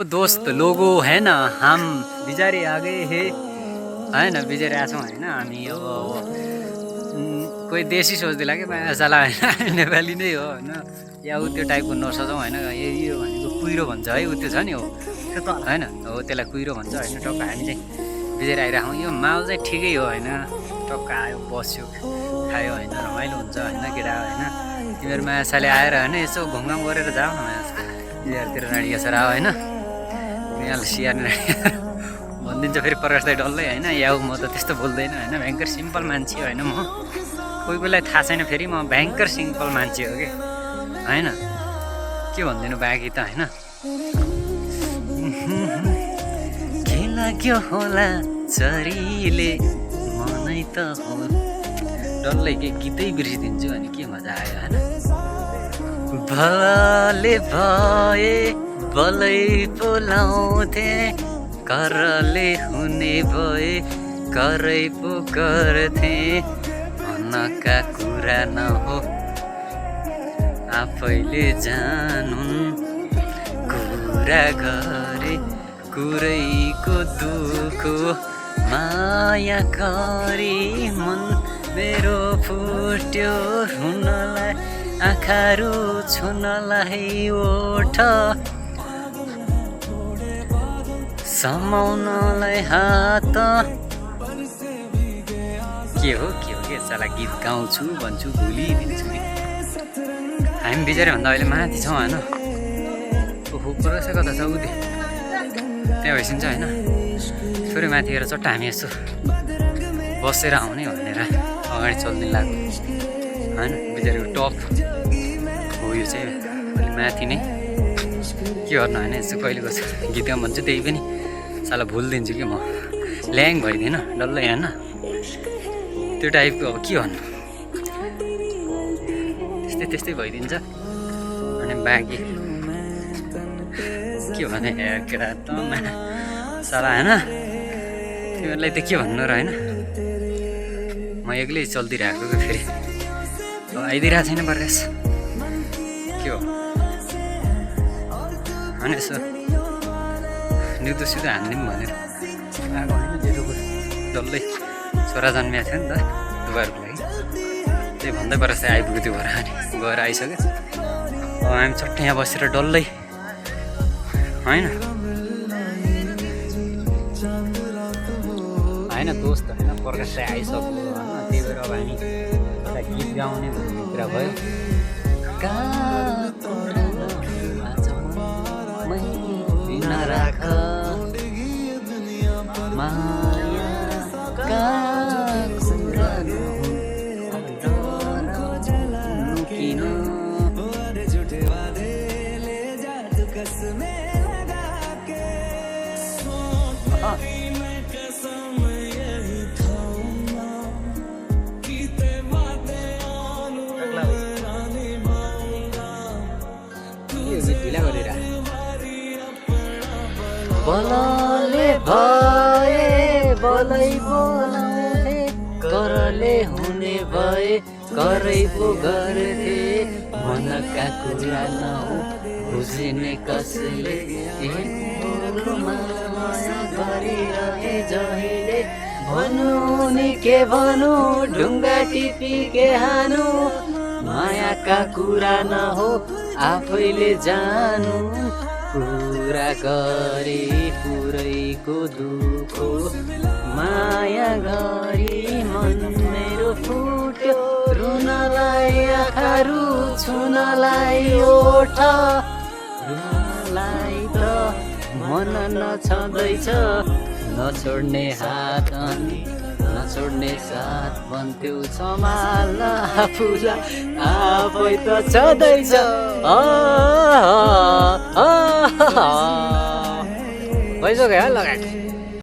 दोस्त लोगो है ना, हम बिचारे आ गए है होइन, बिचारे आएको छौँ होइन। हामी अब कोही देशी सोच्दैला कि साला होइन, नेपाली नै हो होइन, या ऊ त्यो टाइपको नसोचौँ होइन। यो भनेको कुहिरो भन्छ है, ऊ त्यो छ नि हो त्यो त होइन, हो त्यसलाई कुहिरो भन्छ होइन। टक्क हामी चाहिँ बिचारे आइरहेको यो माल चाहिँ ठिकै हो होइन। टक्क आयो बस्यो खायो होइन, रमाइलो हुन्छ होइन केटा होइन। तिमीहरू माछाले आएर होइन यसो घुमघाम गरेर जाऊ न तिमीहरूतिर राडी सर आऊ होइन। यहाँले सियार्ने भनिदिन्छ फेरि प्रकाश दाइ डल्लै होइन। याउ म त त्यस्तो बोल्दैन होइन, भयङ्कर सिम्पल मान्छे होइन म। कोही कोहीलाई थाहा छैन फेरि म भयङ्कर सिम्पल मान्छे हो कि होइन। के भनिदिनु बाँकी त होइन। के लाग्यो होला चरीले मनै त हो डल्लै के गीतै बिर्सिदिन्छु अनि के मजा आयो होइन। भले भए बलै बोलाउँथे, करले हुने भए करै पो गर्थे। मनका कुरा नहो आफैले जानुन्, कुरा गरे कुरैको दुःख माया गरी मन मेरो फुट्यो। रुनलाई आँखाहरू छुनलाई ओठ, समाउनलाई हात। के हो के साला गीत गाउँछु भन्छु भुलिदिन्छु नि। हामी बिचारे भन्दा अहिले माथि छौँ होइन। ओहो प्रकाश कता छ उदे त्यहाँ भइसिन्छ होइन। फेरि माथि गएर चट्ट हामी यसो बसेर आउने भनेर अगाडि चल्ने लाग्यो होइन। बिचारेको टप हो यो चाहिँ अलि माथि नै। के गर्नु होइन यसो कहिलेको गीत गाउँ भन्छु त्यही पनि साला भुलिदिन्छु कि म। ल्याङ भइदिएन डल्लै होइन त्यो टाइपको। अब के भन्नु त्यस्तै भइदिन्छ अनि बाँकी के भने यार केटा त साला होइन। तिमीहरूलाई त के भन्नु र होइन। म एक्लै चल्दिरहेको कि फेरि अब आइदिरहेको छैन प्रकाश के हो होइन। यसो निउदो सिधो हानिदिउँ भनेर आएको होइन। जेठोको डल्लै छोरा जन्मिएको थियो नि त दुबारको लागि, त्यही भन्दै प्रकाश आइपुग्यो त्यो घर अनि गएर आइसक्यो। अब हामी चट्टै यहाँ बसेर डल्लै होइन होइन दोस्त होइन प्रकाश चाहिँ आइसक्यो होइन। त्यही भएर अब हामी एउटा गीत गाउने भन्ने कुरा भयो। राख माया किन बलले भए बलै बोलाउँथे, करले हुने भए करै पो गर्थे। मनका कुरा नहो बुझ्ने कसैले, माया गरिरहे जहिले। भनौँ नि के भनौँ ढुङ्गा टिपी के हानु, मायाका कुरा नहो आफैले जानु। कुरा गरे पुरैको दुःख माया गरी मन मेरो फुट्यो। रुनलाई आँखाहरू छुनलाई ओठ, रुनलाई त मन नछँदैछ। नछोड्ने हात अनि नछोड्ने साथ भन्थ्यौ सम्हाल्न आफूलाई आफै त छँदैछ। भइसक्यो है लगाएको।